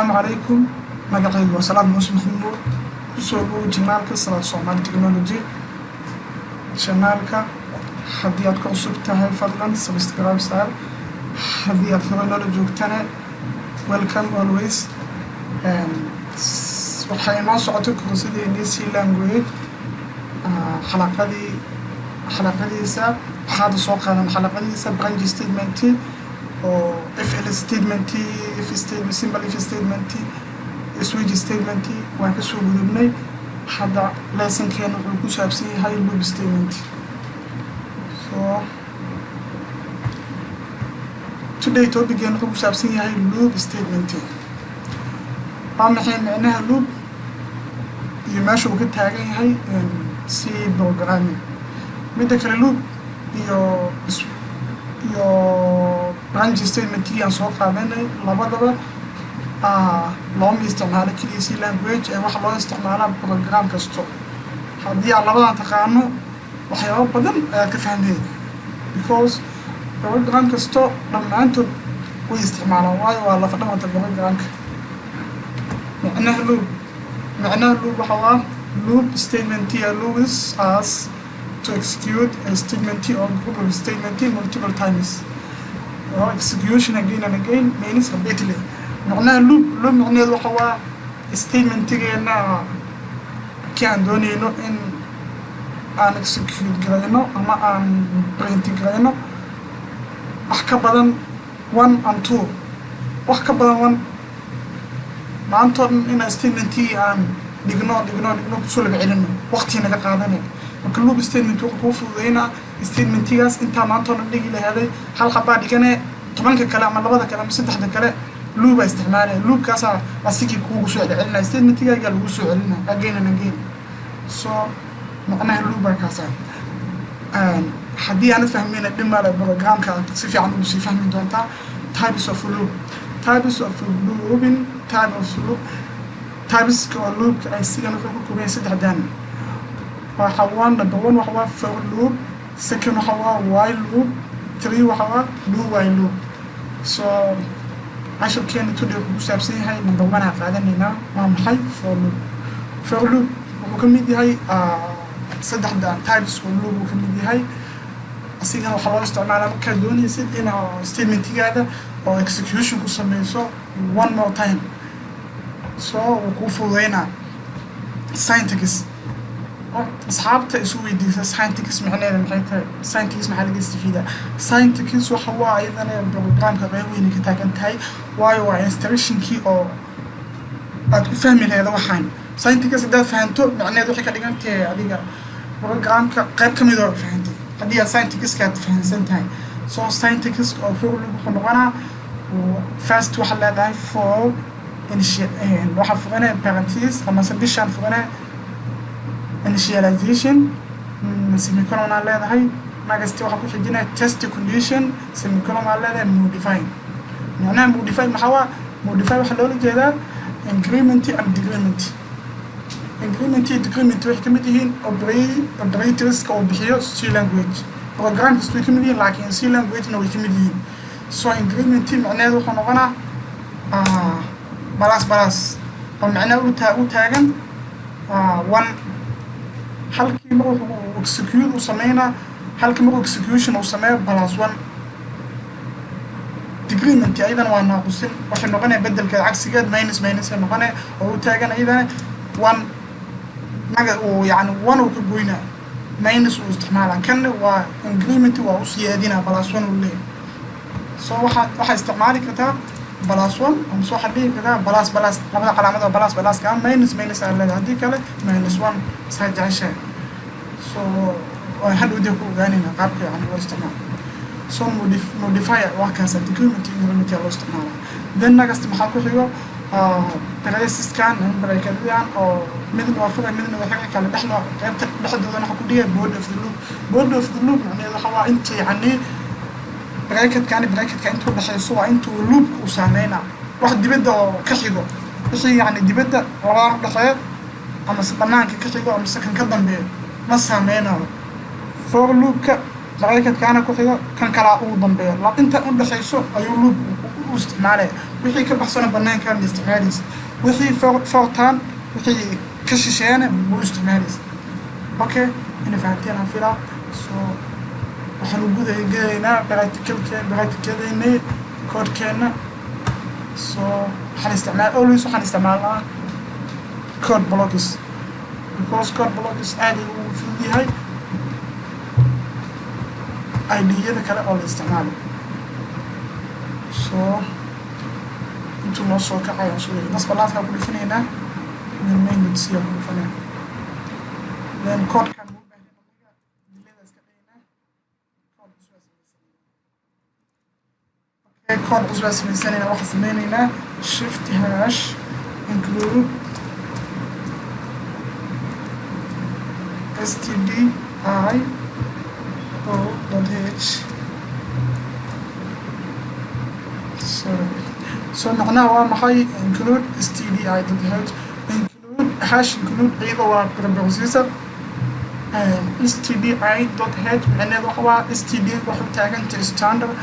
Asalaamu calaykum. Magacaygu waa Salaad Muuse Maxamuud. Kusoo dhow channelka Salaad Soomaali Technology. Channelka haddii aad ku cusub tahay, fadlan subscribe saar. Haddii aad hore noola joogtana, welcome always. Waxay inoo socotay koorsadeenii C language, xalaqadii xalaqadiisa waxaada soo qaadan xalaqadiisa branch statement oo if else statement, if statement, simple if statement, switch statement waan kasoo gudubnay. Hadda lessonkeena wuxuu ku saabsan yahay loop statement. So today topicgeena wuxuu ku saabsan yahay loop statement. Waa maxay micnaha loop iyo meesha uu ka taagan yahay C programming? Midda kale, loop iyo branch statementkii aan soo qaadanay labadaba looma isticmaalo keliya C language ee waxaa loo isticmaalaa program kasto. Haddii aad labadan taqaano, waxyaabo badan ayaad ka fahmaya, because program kasto dhammaantood way isticmaalaan, waayo waa lafa dhamanta programka. Micnaha loop, micnaha loop waxa waa loop statement allows us to execute a statement or group of statement multiple times, or execution again and again means repeatedly. Macnaha loop, loop macnaheedu waxa waa statementigeena kii aan dooneyno in aan execute garayno ama aan print garayno wax ka badan one and two, wax ka badan one, maantoo dhan inaan statementigii aan dhigno, dhigno, dhigno, kusoo laba celino, waqtii naga qaadanaya. Marka loop statement wuxuu kuu fududeynaa statementigaas intaa maantoo dhan dhigi lahaaday, hal xabaa dhigane, 10ka kale ama labada kale ama saddexda kale loopaa isticmaalaya. Loopkaasaa asigii kuugu soo celcelinaya, statementigaagaa lagu soo celinaya again and again. So macnaha loopaa kaasa. Haddii aanad fahmayna, dhib male, programka si fiican ugu sii fahmi doontaa. Types of loop, types of looping, type of loop, typeska oo loopka ay sigan wuxuu ka kooban yahay saddexdan. Waxa waa number one waxa waa for loop, second waxa waa while loop, three waxa waa do while loop. So cashirkeena today wuxuu ku saabsan yahay number one aa qaadanaynaa. Waa maxay for loop? For loop wuxuu ka mid yahay saddexda types oo loop uu ka mid yahay. Asigana waxaa loo isticmaalaa markaad doonaysid inaa statementigaada oo execution ku sameyso one more time. So wuu kuu fududeynaa. Syntax, asxaabta isu weydiisa syntax macnaheeda maxay tahay, syntax maxaa laga istifiidaa? Syntax waxa waa iyadana programka qeyb weyn ka taagan tahay, waayo waa instructionkii oo aad ku fahmi laheeda. Waxaan syntax haddaad fahanto, macnaheed waxay ka dhigan tahay adiga programka qayb ka mid oo fahantay haddii aad syntaxka aad fahansan tahay. So syntax oo for loop wuxuu noqonaa: first waxaad leedahay for, waxaa furanaya parenthesis amase bishaan furanaya, initialization, semicolon aa leedahay. Next waxaa ku xijinaya test condition, semicolon aa leedahay, modify. Macnaha modify maxaa waa? Modify waxaa loola jeedaa increment and decrement. Increment iyo decrement waxay kamid yihiin operatorska uu bixiyo C language. Program kasta way kamid yihiin, laakiin C language-na way kamid yihiin. So increment macnaheedu wuxuu noqonaa plus plus, oo macnaha u taagan one. Halkii mar wuxuu execute uu sameynaa, halkii mar execution uu sameeyo, plus one. Decrement ayadana waa naaqusin, waxay noqonaya bedelkeeda cagsigeed minus minus ay noqonaya, oo u taagan ayadana one naga uu yani one uu ka goynaa, minus uu isticmaala. Kanna waa increment, waa u siyaadina, plus one uu leeyahay. So waxaa isticmaali kartaa plus one, amase waxaad dhihi kartaa plus plus, labada calaamad oo plus pluska, ama minus minus aa leedahay, haddii kale minus one, saa jeceshahay. So waan hadhow dee ku ogaanayna qaabka yani loo isticmaalo. So modifier waa kaasa, decrement, increment aa loo isticmaala. Then next maxaa ku xigo? Braceskan, bracketyadan oo midna waa furay, midna waa xiga, kale dhexda, qaybta dhexdoodana waxaa ku dhigaya body of the loop. Body of the loop macnaheedu waxa waa inta yacni bracketkani bracketka inta udhexeyso, waa intuu loopka uu saameynaa. Wax dibadda oo ka xigo, wixii yacni dibadda labadan udhexeeyo amase banaanka ka xigo amase kan ka dambeeyo, ma saameynayo. For loopka bracketkaana ku xigo, kan kalaa ugu dambeeyo, inta udhexeyso ayuu loop u isticmaalaya. Wixii ka baxsana banaankaan ma isticmaalaysa, wixii fortan wixii ka shisheeyana ma u isticmaalaysa. Okay, ina fahanteen aan filaa. So waxaan u gudagelaynaa practicalke, practicalaynay codekeenna. So waxaan isticmaal, always waxaan isticmaalnaa code blocks, because code blocks aad ay ugu fudud yahay IDE-yada kale oo la isticmaalo. So intuu noo soo kacay aan sugay, bas balaadkaa ku dhifanaynaa, then main.c aan ku dhifanaya, then codekan muu baahnay anaga, dilada iska dhaynaa, code cusub aa samaysanayna. Okay, code cusub aa samaysanayna. Waxaan sameynaynaa shift hash include stdio.h. Sorry, so macnaha waa maxay include stdio.h? Include, hash include iyada waa preprocessor. stdio.h macnaheedu waxa waa std waxay u taagantahay standard,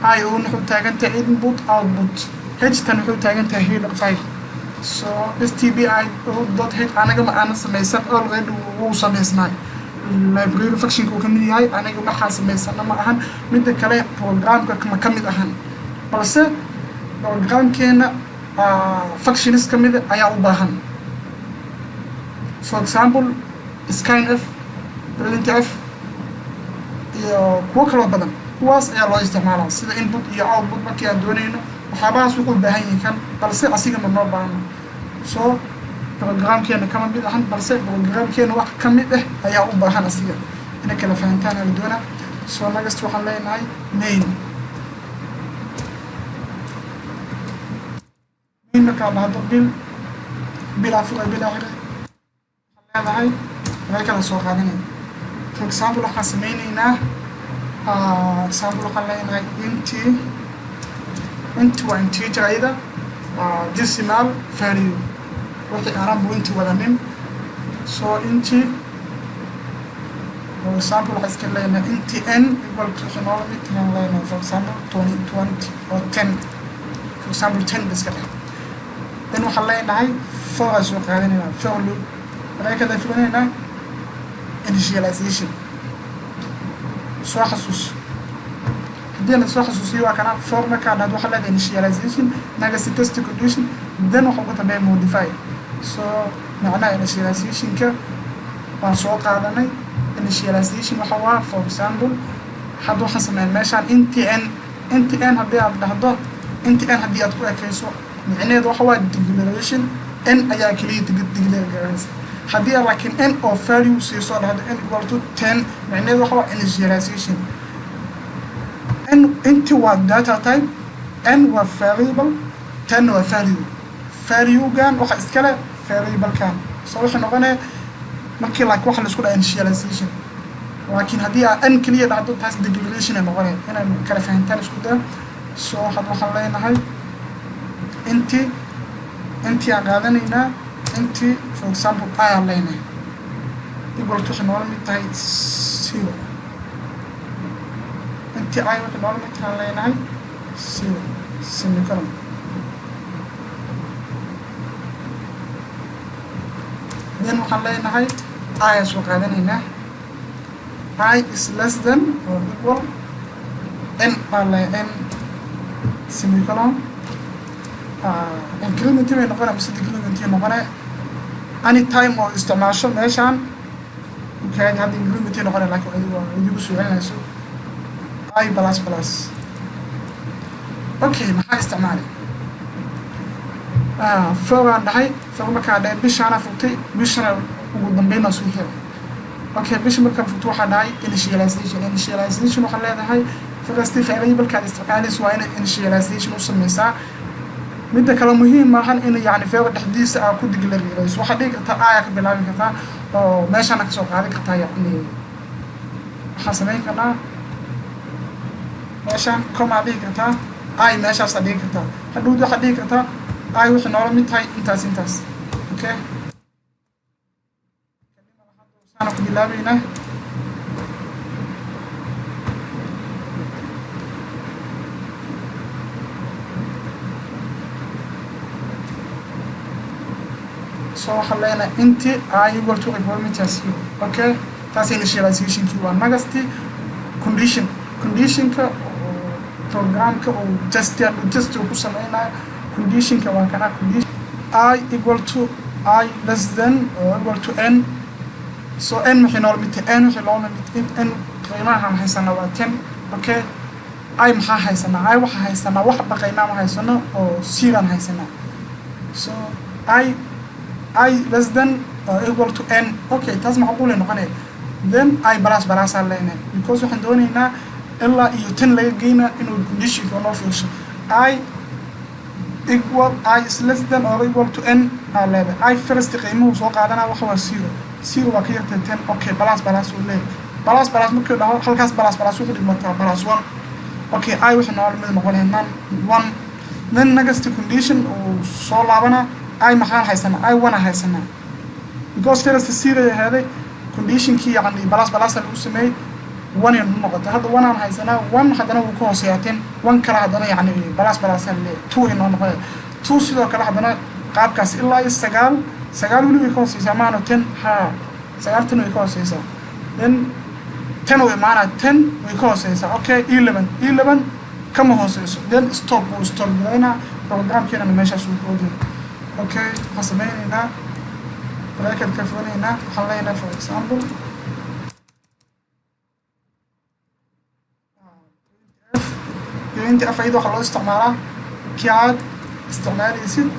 i o waxay u taagantahay input output, h tan waxay u taagantahay header file. So stdio.h anaga ma aana samaysan, already wuu samaysnaay, library functionka uu kamid yahay. Aniga waxaa samaysana ma ahan. Midda kale, programka ma kamid ahan, balse programkeena functions kamida ayaa u baahan, for example scanf, printf iyo kuwo kaloo badan. Kuwaas ayaa loo isticmaalaa sida input iyo output markii aan doonayno. Waxyaabahaas wuxuu u baahan yahay kan, balse asiga ma noo baahno. So programkeena kama mid ahan, balse programkeena wax ka mid ah ayaa u baahan asiga. Ina kala fahantaan ala doonaa. So next waxaan leenahay main. Main markaa dhahdo, bil bil afur bil axire waxaan leedahay waxay kala soo qaadanaya. For example, waxaan sameyneynaa, example, waxaan leenahay int. Int waa integer, ayada waa decimal value, wixii aanan buu int wadanin. So int, for example, waxaan iska leenahay int n equal to, waxay noola mid tahay leenahay, for example, 20, 20 or 10, for example 10 ba iska dheh. Then waxaan leenahay for aan soo qaadanaynaa, for loop waxay kada fulinaynaa initialization. Soo xasuus, haddii la soo xasuusiyo, waa kana. For markaa dhahdo, waxaa leedahay initialization, next test condition, then waxa ugu dambeeya modify. So macnaha initializationka waan soo qaadanay. Initialization waxa waa, for example, hadda waxaan sameyn meeshaan int n. Int n haddii aad dhahdo, int n haddii aad ku ekayso, micnaheedu waxa waa declaration, n ayaa keliya declare garaysa. Haddii aad laakiin n oo value siiso, dhahdo n equal to 10, micnaheedu waxa waa initialization. N int waa data type, n waa variable, 10 waa value. Valuegan waxa iskale variablekan. So waxay noqonaya markii laakiin waxa la isku dhaha initialization. Laakiin haddii aad n keliya dhacdo, taas declaration ay noqonaya. Inaan kala fahantaan isku daya. So had waxaan leenahay int. Int aan qaadanaynaa, int, for example, i aan leenahay equal to, waxay noola mid tahay 0. Int i waxay noola mid tahay aan leenahay 0 semicolon. Then waxaan leenahay i aan soo qaadanaynaa, i is less than or equal n baa le n semicolon. Increment bay noqonaya mise decrement noqonaya anytime oo isticmaasho meeshaan. Okay, hadda increment noqonaya, laakiin adigu waa idigu soo celinayso i plus plus. Okay, maxaa isticmaalay? For aan dhahay. For markaa dhahay, bishaana furtay, bishana ugu dambeyn baan soo xiray. Okay, bisha markaa furto, waxaa dhahay initialization. Initialization waxaa leedahay, first variable-kaad isticmaalayso waa inay initialization u sameysaa. Midda kale, muhiim maahan in yani for dhexdiisa aa ku declare garayso. Waxaad dhigi kartaa aya ka bilaabi kartaa oo meeshaana kasoo qaadan kartaa. Yani waxaan samayn karnaa meeshaan comma dhigi kartaa, i meeshaasaa dhigi kartaa. Hadhowd waxaad dhigi kartaa i waxay noola mid tahay intaas intaas. Okay, saana ku bilaabeynaa. So waxaan leenahay int i equal to requirement zero. Okay, taas initializationkii waa. Next condition, conditionka programka uu just uu ku sameynayo conditionka waa kana: condition i equal to i less than or equal to n. So n waxay noola mid tahay, n waxay noola mid, n qiimaha haysanaa waa 10. Okay, i maxaa haysanaa? I waxaa haysanaa waxba qiimaha ma haysano oo zero haysanaa. So i less than or equal to n. Okay, taas macquulay noqonaya. Then i plus plus aan leenahay, because waxaan doonaynaa ilaa iyo 10 laga geynaa inuu conditionka noo fiirsho. I equal i is less than or equal to n aa leedahay. I first qiimuhu soo qaadanaa waxa waa zero. Zero waa ka yartay 10. Okay, plus plus uu leeyahay. Plus plus markii dhaho, halkaas plus plus wuxuu dhigmataa plus one. Okay, i wuxuu noola mid noqonaya none one. Then next condition uu soo laabanaa. I maxaan haysanaa? I one haysanaa, because first zero ahaaday. Conditionkii yacni plus plus lagu sameeyey, one ay noqotay. Hadda one aan haysanaa. One haddana wuu ka hooseeyaa 10. One kale haddana yacni plus plus aan leeyahay, two ay noo noqonaya. Two sidoo kale haddana qaabkaas ilaa iyo sagaal. Sagaal weli way ka hooseysaa maano 10. Ha, sagaal 10 way ka hooseysaa. Then 10 uu imaanaa, 10 way ka hooseysaa. Okay, 11, 11 kama hooseyso. Then stop, wuu stop garaynaa programkeenana meeshaas uu ku ogyahay. Okay, waxaan sameyneynaa bracket ka furanaynaa. Waxaan leenahay, for example, f print f. Iyada waxaa loo isticmaalaa kii aad isticmaalaysid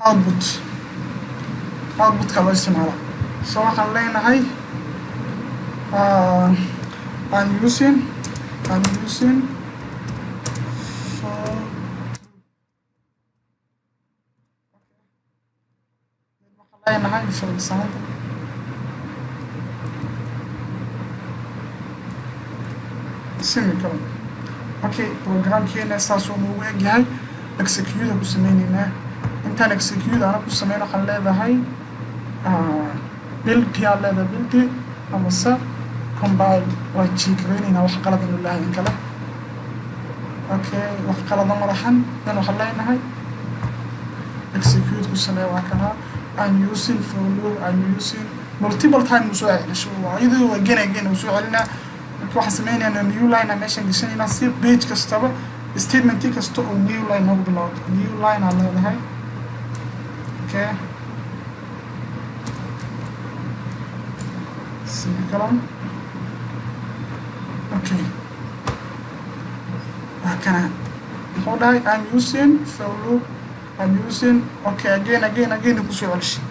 output, outputka loo isticmaalaa. So waxaan leenahay I'm using for waxaan leenahay, for example, semicolon. Okay, programkeena saasuu noogu egyahay. Execute ku sameyneynaa. Intaan execute ana ku sameyn, waxaan leedahay build aan leedahay, build amase compile. Waa jiikareyneynaa wax qalad inuu lahay in kale. Okay, wax qalada ma lahan. Then waxaan leenahay execute ku samee. Waa kanaa: I'm using for loop, I'm using multiple time uu soo celisho, iyadoo again again uu soo celinaa. Marka waxaan sameynaynaa new line aan meeshaan gashanaynaa, si page kastaba, statement kasta oo new line noogu bilowdo. New line aan leedahay. Okay, semicolon. Okay, waa kana. Muxuu dhahay? I'm using for loop, I'm using. Okay, again, again, again kusoo celishay.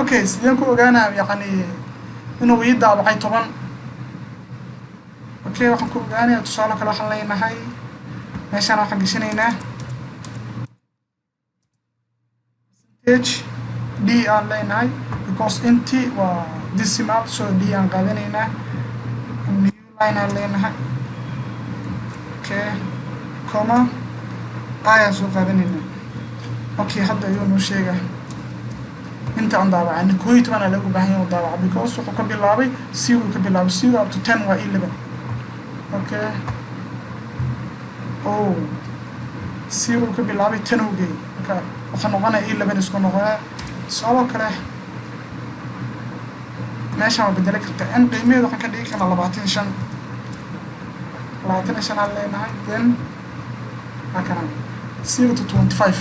Okay, sideen ku ogaanaa yacni inuu ii daabacay 10? Okay, waxaan ku ogaanaya tusaale kale. Waxaan leenahay meeshaan waxaan gashanaynaa percentage d aan leenahay, because int waa decimal, so d aan qaadanaynaa. New line aan leenahay. Okay, comma, i aan soo qaadanaynaa. Okay, hadda ayuu noo sheegaa inta aan daabacay. 11 aa lagu baahan yahay daabaca, because wuxuu ka bilaabay zero, ka bilaabay 0 up to 10 waa 11. Okay, oh, 0 ka bilaabay, 10 uu geeyay. Marka waxaa noqonaya 11 isku noqonaya. Tusaaloo kale, meeshaan waa bedeli karta n qiimaheedu. Waxaan ka dhigi karnaa 25. 25 aan leenahay. Then waa kana 0 to 25.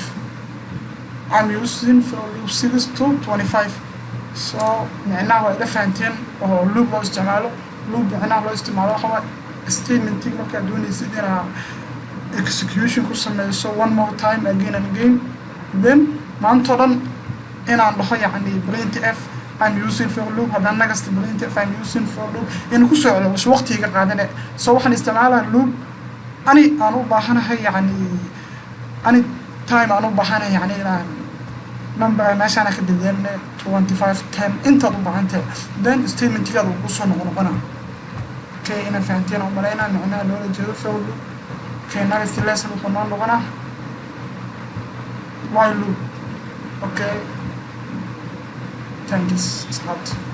I'm using for loop 6 to 25. So micnaha waa ila fahanteen oo loop loo isticmaalo. Loop micnaha loo isticmaalo waxa waa statementig markaad doonaysid inaa execution ku sameyso one more time, again and again. Then maantao dhan inaan dhaho yacni print f I'm using for loop, haddana next print f I'm using for loop in kusoo celiso waqtiga qaadane. So waxaan isticmaalaa loop ani aan u baahanahay, yacni any time aan u baahanahay, yacni inaan number meeshaan ka bedelne 25, 10, intaad u baahan tahay. Then statementigaada uu kusoo noqnoqona. Okay, inaan fahanteen aan umalaynaa micnaha loola jeedo for loop. Okay, next lesson wuxuu noo noqonaa while loop. Okay, thanks asxaabta.